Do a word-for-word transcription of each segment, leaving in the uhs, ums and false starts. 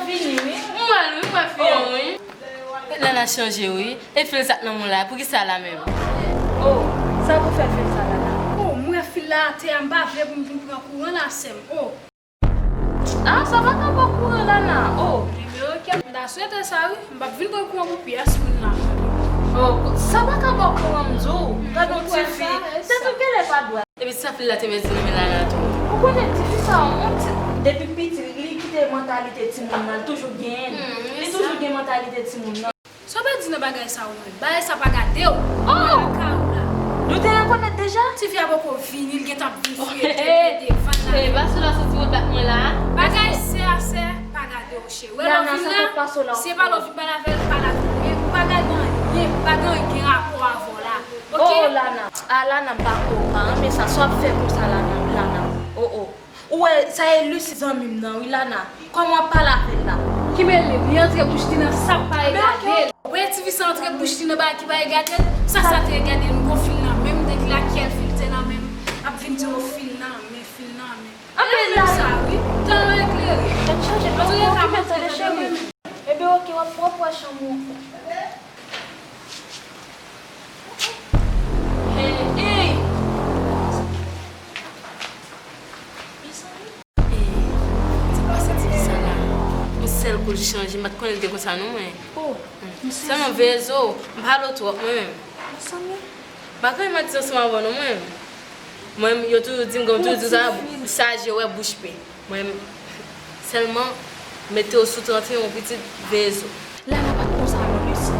Vini, wi. M wè l, wi, m wè fi an, wi. Lana chanje, wi. E fil sa k nan men w la, poukisa la menm? Oh, sa pou fè fil sa, Lana? Oh, m wè fil la atè a, m pa vle pou m vin pran kouran la, sè m. Oh. Ah, sa pa ka ba w kouran, Lana. Oh. Ebyen, oke, m ta swete sa, wi. M p ap vin pran kouran pou pyès moun la. Oh, sa pa ka ba w kouran, m di w. Gade yon ti fi. Tèt ou genlè pa dwat. Epi sa fil la te mèt di nan men Lana tou. Ou konnen tifi sa, yon ti, depi piti, li kite mantalite timoun nan, li toujou genyen. Hmm, li toujou gen mantalite timoun nan. Sa w pa di nan bagay sa ou menm? Bagay sa pa gade w. Oh! Nan ka ou la. Nou te rekonèt deja? Tifi a poko vini, li gentan ap vin fouye tete devan la. Eh, pa sou la soti wè bat mwen la. Bagay sè a sè, pa gade w cheri. Wè lè w vin la, se pa lè w vin pale avè l, pale avè l. Men pa gade anyen, pa gen anyen gen rapò avè w la. Oke? Oh, Lana. Ah, Lana, m pa, oh, m pa renmen sa. Sa w ap fè konsa, Lana, Lana. Oh, oh. Ou wè, sa e Lucy zanmi m nan, wi, Lana. Kòman w ap pale avè l la? Ki mele l, li antre bouch li nan sa k pa egale l. Wè, tifi sa antre bouch li nan bagay ki pa egale l. Sa, sa te egale l, m gon fil nan men m, depi lakèl fil te nan men m, ap vin di w fil nan men, fil nan men. Anpil la sa, wi. Tan an eklere. Tèt chaje, antouleka, m ap tande cheri. Ebyen, oke, w ap, w ap wè chanm ou. Hey, hey. Mezanmi. Hey, sa k pase tifi sa la? Yon sèl kou l chanje, m pa t konnen l te konsa non, mwen. Oh, sèlman veye zo w, m pale w twòp, mwen menm. Mezanmi. M pa gen anyen m ap di ansanm avè w non, mwen menm. Mwen, yo toujou di m, gen toujou di sa, sa je wè bouch pe. Mwen, sèlman, mete w sou trannteyen, pitit, veye zo. Lana pa t konsa non, Lucy.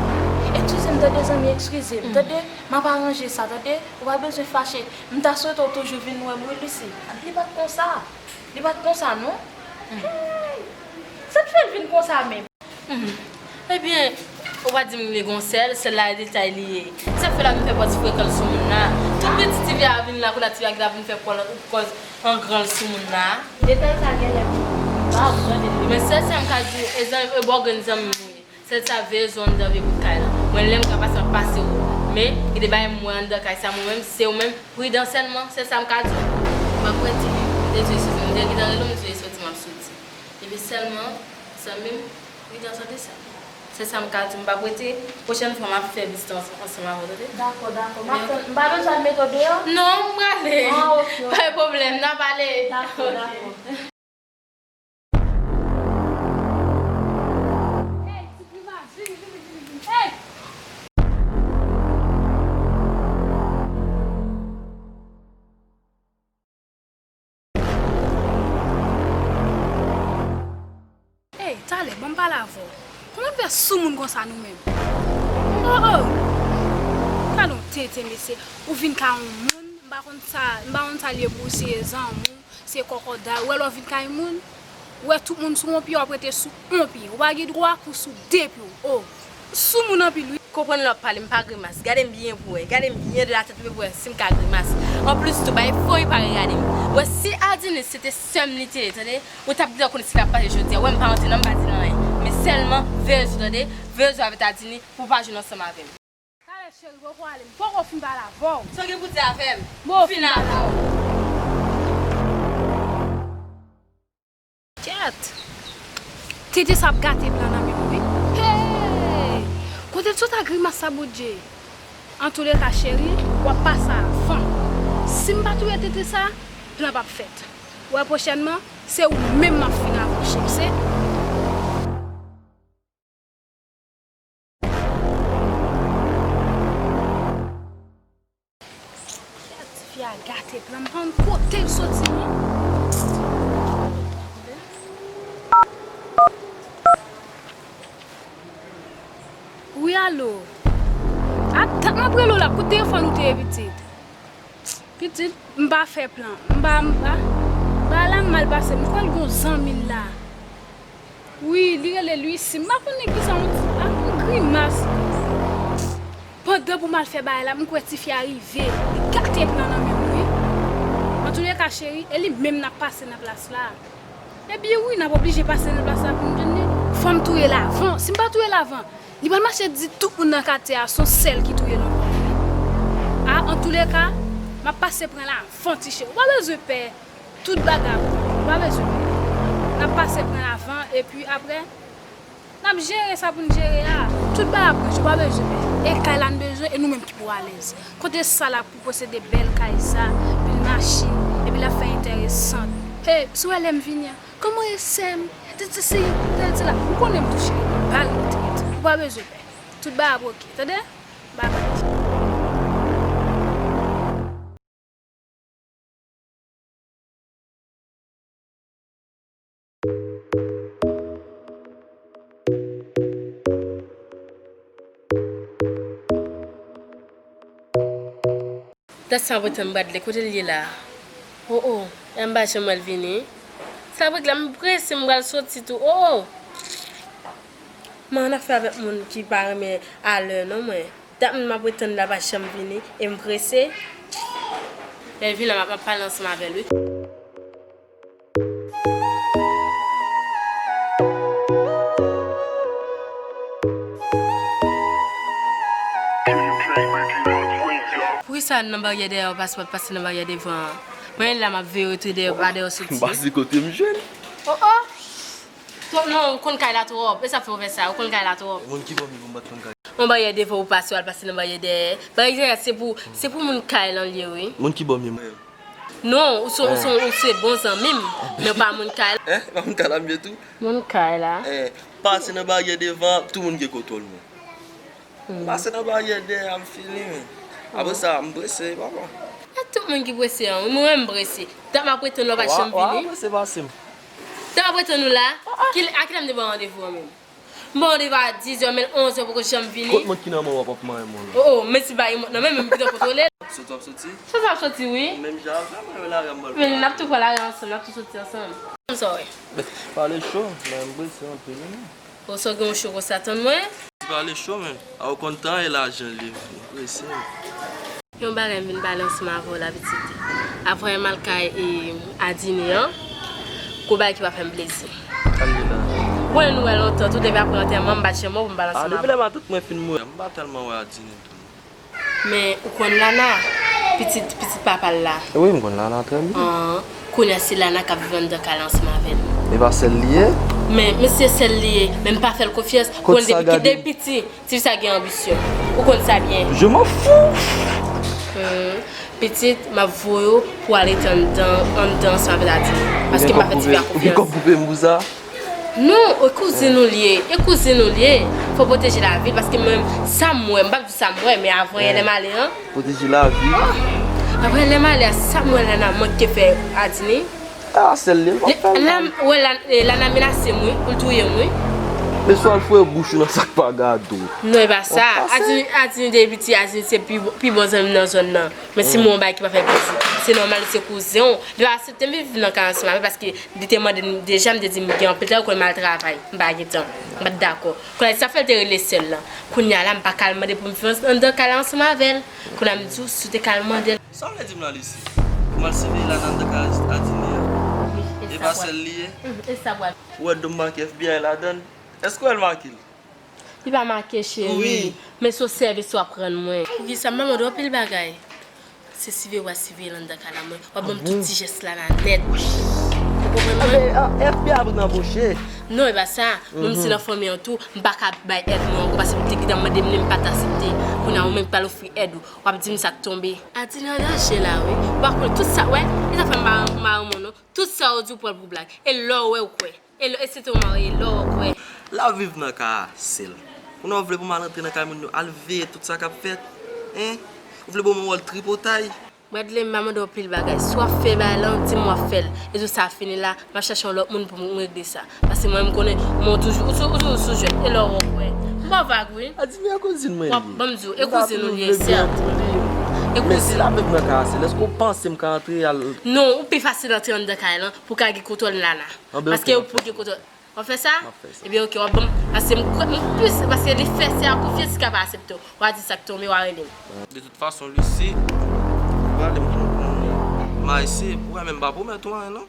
Eskize m, tande, zanmi, eskize m, tande. M ap aranje sa, tande. Ou pa bezwen fache. M ta swete w toujou vin wè m, wi, Lucy. Li pa t konsa. Li pa t konsa, non. Hey! Sa k fè l vin konsa menm? Hmm. Ebyen, ou pa di m li gon sèl, sèl la e detay li ye. Sa k fè l ap vin fè pòt frekan l sou moun nan? Tout piti tifi a vin la, kounye a tifi a gentan vin fè pòl, kòz an gran l sou moun nan. Detay sa genlè m pa ap tande li. Men sèl sa m ka di w, e zanmi, e bò grenn zanmi m ou ye. Sèl sa veye zo anndan vye bout kay lan. Mwen lè m ka pase, m ap pase w. Men, gen de bagay m wè anndan kay sa, mwen menm, se ou menm, pridan sèlman, sèl sa m ka di w. M ap rete, m te di w, eskize m, m te gentan rele w, m di w, e soti, m ap soti. Epi sèlman, zanmi m, pridan tande sa. Se sa m ka di w, m p ap rete. Pwochèn fwa, m ap fè distans ansanm avè w, tande? Dakò, dakò. M ap tann. M pa bezwen al mete w deyò? Non, m prale. Ah, ok, ok. Pa gen pwoblèm, n a pale. Dakò, dakò. Hey, ti grimas, vini, vini, vini, vini. Hey! Ey, talè, ban m pale avè w. Kòman n fè soumoun konsa nou menm? Oh, oh! Gade yon tenten, mesye. Ou vin ka yon moun, m pa konn sa, m pa konn sa l ye pou w, si e zanmi w, si e kòkòday. Ou wè lè w vin kay moun, ou wè tout moun sou yon pye, w ap rete sou yon pye. Ou pa gen dwa pou sou de pye w. Oh! Soumoun anpil, wi. Konprann lè w ap pale, m pa grimas. Gade m byen pou w wè. Gade m byen de la tèt ou pou w wè si m ka grimas. Anplis tou, bay fo e pa regade m. Wè, si Adinis se te sè m li te ye, tande, ou t ap gentan konnen sa k ap pase jodi a. Wè, m pa rantre nan, m pa di l anyen. Men sèlman, veye zo, tande, veye zo avèk Adinis pou w pa jwenn ansanm avè m. Talè cheri, poko ale, m poko fin pale avè w. Sa w gen pou di avè m? Bon, fin avè w. Kèt! Tenten sa ap gate plan nan men m, wi. Hey! Kote l sot ak grimas sa, Bondye? Antouleka, cheri, w ap pase avan. Si m pa touye tenten sa, plan p ap fèt. Ou wè, pwochènman, se ou menm m ap fin avè w, cheri. Se Kèt, tifi a gate plan, m pa konn kote l soti, non. Wi, alo. Atan, m ap rele w la, kote telefòn ou te ye, pitit? Pitit, m pa fè plan. M pa, m pa, bagay la mal pase. M kwè l gon zanmi l la. Wi, li rele Lucy. M pa konnen kisa yon ti, ak yon grimas. Pandan pou m al fè bagay la, m kwè tifi a rive. Li gate plan nan men m, wi. Antouleka, cheri, e li menm n ap pase nan plas la. Ebyen wi, n ap oblije pase nan plas la pou n jwenn li. Fò m touye l avan. Si m pa touye l avan, li pral mache di tout moun nan katye a se yon sèl ki touye l ankò, wi. A, antouleka, m ap pase pran l avan, ti cheri. Ou pa bezwen pè. Tout bagay ap bon. Ou pa bezwen pè. N N ap pase pran avan, epi apre, n ap jere sa pou n jere a. Tout bagay ap ranje, ou pa bezwen pè. E kay la n bezwen, e nou menm ki pou alèz. Kote sa la pou posede bèl kay sa, pil machin, epi l ap fè enteresan. Hey, si w wè lè m vini an, kòman w ye sè m? Tèt se, tèt se la. Ou konnen m touche, bal tèt. Ou pa bezwen pè. Tout bagay ap oke, tande? Babay. Dat sa mwen tann Bradley, kote l ye la? O o, e m pa janm wè l vini. Sa vre la, m prese, m pral soti tou. O o! Man, ann afè avèk moun ki pa renmen alè non mwen. Dat m ap ret tann la pa janm vini, e m prese. Lè l vini la, m ap, m ap pale ansanm avè l, wi. Poukisa nan baryè dèyè w pase, w pa pase nan baryè devan an? Mwen la, m ap veye w tou dèyè, pa dèyè w soti. M pase kote m jwenn. O o! Non, ou konn kay la twòp. E sa fè w fè sa, ou konn kay la twòp. Moun ki ban m li pou m pa t konn kay. Yon baryè devan ou pase, w al pase nan baryè dèyè. Baryè dèyè se pou, se pou moun kay lan l ye, wi. Moun ki ban m li mwen. Non, ou se, ou se, ou se bon zanmi m, men w pa moun kay la. Hein? Pa moun kay la m ye tou? Moun kay la. Eh, pase nan baryè devan, tout moun gen kontwòl mwen. Pase nan baryè dèyè a, m fini, men. Apre sa, m prese, papa. E tout moun ki prese an, wi, mwen menm m prese. Dat m ap ret tann ou pa janm vini. Wa, wa prese pase m. Dat m ap ret tann ou la. Ki, a kilè m te ba w randevou an menm? M ba w randevou a dizè, men onzè poko janm vini. Kot mont ki nan men w ap manyen mwen la? O o, men si bay mont nan men, men m gentan kontwole l. Soti w ap soti? Soti w ap soti, wi. Menm jan avè m, men lari a m pral pran. Men n ap tou pran lari a ansanm, n ap tou soti ansanm. Konsa w ye? Pale cho, men m prese anpil, wi. Bon, sa w gen w cho konsa, tann mwen. Ti pale cho, men. A, ou konn tan e lajan l ye. Ou prese. Yon bagay m vin pale ansanm avè w la, pitit. Apre m al kay, e, Adine an, gon bagay ki pa fè m plezi. Sa l ye la? Mwen nou wè lontan, tou depi apre antèman, m pa t janm wè w pou m pale ansanm avè w. A, depi lè m a tout mwen fin mouri, m pa tèlman wè Adine tou. Men ou konn Lana, pitit, pitit papa l la. Wi, m konn Lana trè byen. An, kounye a se Lana k ap viv anndan kay la ansanm avè l. E pa sè l li ye? Men, men se sè l li ye, men m pa fè l konfyans. Kot sa gade? Depi piti, tifi sa gen anbisyon. Ou konn sa byen. Je m'en fous! Hmm, pitit, m ap voye w pou w al rete anndan, anndan ansanm avè Adine. Paske m pa fè tifi a konfyans. Ou gen kòb pou peye m pou sa? Non, e kouzin ou l ye, e kouzin ou l ye. Fò pwoteje lavi l, paske mwen, sa m wè, m p ap di sa m wè, men avan yè lè m ale an. Pwoteje lavi. Avan yè lè m ale a, sa m wè Lana manke fè Adine. A, sè l li ye, l p ap fè l. Lè m wè Lana menase m wi, pou l touye m wi. Men swa l foure bouch ou nan sa k pa gade w. Non, e pa sa. Adine, Adine depi piti, Adine se pi, pi bon zanmi m nan zòn nan. Men si m wè yon bagay ki pa fè l plezi, se nòmal, se kouzen w. Li pa aksepte m vin viv nan kay ansanm avè l paske li te mande m deja, m te di m gen anpil travay, ou konnen m al travay, m pa gen tan, m pa t dakò. Kounye a, se sa fè l te rele sè l lan. Kounye a la, m pa ka al mande pou m viv ans-, anndan kay la ansanm avè l. Kounye a, m di w, si w te ka al mande l. Sa w vle di m la, Lucie? Pou m al siveye Lana anndan kay Adine an? Wi, e sa. E pa sè l li ye? Mhm, e sa pral. Ou wè do m make F B I ladan l? Èske w wè l make l? Li pa make, cheri. Wi. Men se yon sèvis w ap rann mwen. Poukisa m pa mande w anpil bagay? Se siveye w a siveye l anndan kay la mwen. W ap ban m tout ti jès la la nèt. Ou konprann mwen? Enben, ah, F B I ap rann anboche. Non, e pa sa. Mwen menm si nan fanmi an tou, m pa ka bay èd mwen ankò, paske m te gentan mande m li, m pa t aksepte. Kounye a, ou menm k pral ofri èd ou, w ap di m sa k tonbe. Adine an danje la, wi. Ou pa konn tout sa, wè, e sa fè m pa, m pa renmen w non. Tout sa w di w pran l pou blag. E lè w wè, w kwè. E lè, e se te w marye, lè w kwè. L ap viv nan kay a, sè l. Kounye a w vle pou m al antre nan kay moun yo, al veye tout sa k ap fèt? Hein? Ou vle pou mwen wè l tripotay? Bradley, m pa mande w anpil bagay. Si w ap fè bagay lan, di m w ap fè l. E jou sa fini la, m ap chache yon lòt moun pou m regle sa. Paske mwen, m konnen, mwen toujou, ou tou-, ou toujou sou jwèt. E lè w wè, w kwè. M pa vag, wi. Adine, e kouzin mwen li ye. W ap, ban m di w, e kouzin ou li ye, sè. E kouzin. Men si l ap viv nan kay a, sè l, èske w panse m ka antre al... Non, ou pi fasil antre anndan kay lan pou w ka gen kontwòl Lana. Paske ou pou gen kontwòl. W ap fè sa? M ap fè sa. Ebyen, oke, w ap ban m, paske m kwè, m plis, paske li fè sè a konfyans, li ka pa aksepte w. W a di sa k tonbe, w a rele m. De tout fason, Lucie, ou prale m, m, m, m a eseye, ou wè, men m pa pwomèt ou anyen, non.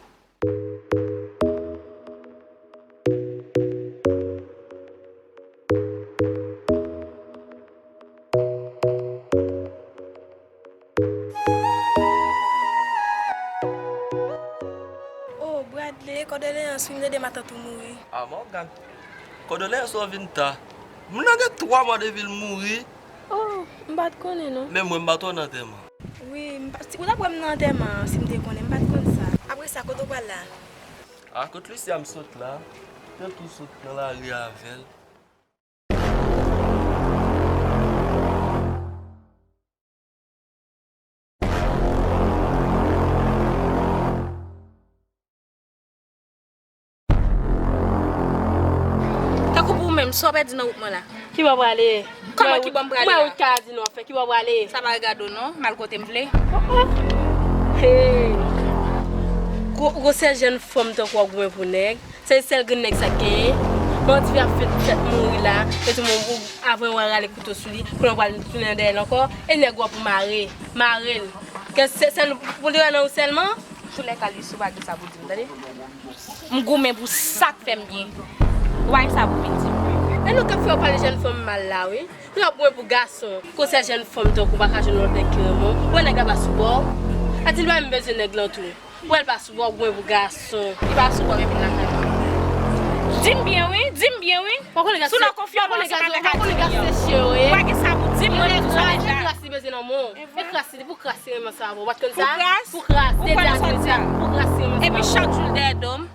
Oh, Bradley, Kondoleyans wi, m tande matant ou mouri. A Mògàn. Kondoleyans ou vin ta. Moun nan gen twa mwa depi l mouri. Oh, m pa t konnen non. Men mwen m pa t wè w nan antèman. Wi, m pa, si, ou t ap wè m nan antèman an si m te konnen, m pa t konn sa. Apre sa, kote w pral la? A kot Lucia m sot la. Te tou sot nan lari avè l. Tankou pou ou menm, sa w pèdi nan wout mwen la? Ki bò w prale? Kòman ki bò m prale la? Mwen ou ka di non, fè ki bò w prale? Sa pa regade w non, m al kote m vle. Oh, oh. Hey. Gwo, gwo sèl jèn fanm tankou w ap goumen pou nèg. Se sèl grenn nèg sa k genyen. Bandi ap fèt, fèt mouri la. E tou moun pou avan w al rale kouto sou li. Kounye w pral tounen dèyè l ankò. E nèg w ap mare. Mare l. Ke se sèl pou li nan ou sèlman. Toulèka li sou bagay sa pou di m, tande. M goumen pou sa k fè m byen. Ou pa gen sa pou vin di m. E nou k ap fè w pale jèn fanm mal la wi. Ou ap goumen pou gason. Konsèy jèn fanm tankou w pa ka jwenn lòt nèg ki renmen w. Ou wè nèg la pa sou bò w. A di l pa menm bezwen nèg lan tou. Ou wè l pa sou bò w, goumen pou gason. Li pa sou bò m epi l lakay mwen. Di m byen wi, di m byen wi. Si w nan konfyans mwen se pa nèg a di m yo. Ou pa gen sa pou di m, mwen menm tou sa deja. E kras li bezwen nan men w. E kras li, pou kras li renmen sa avè w. Ou pa t konn sa? Pou kras? Pou kras. Ou kwè nan sa w di a? Pou kras li renmen sa avè w. Epi chak jou l dèyè do m.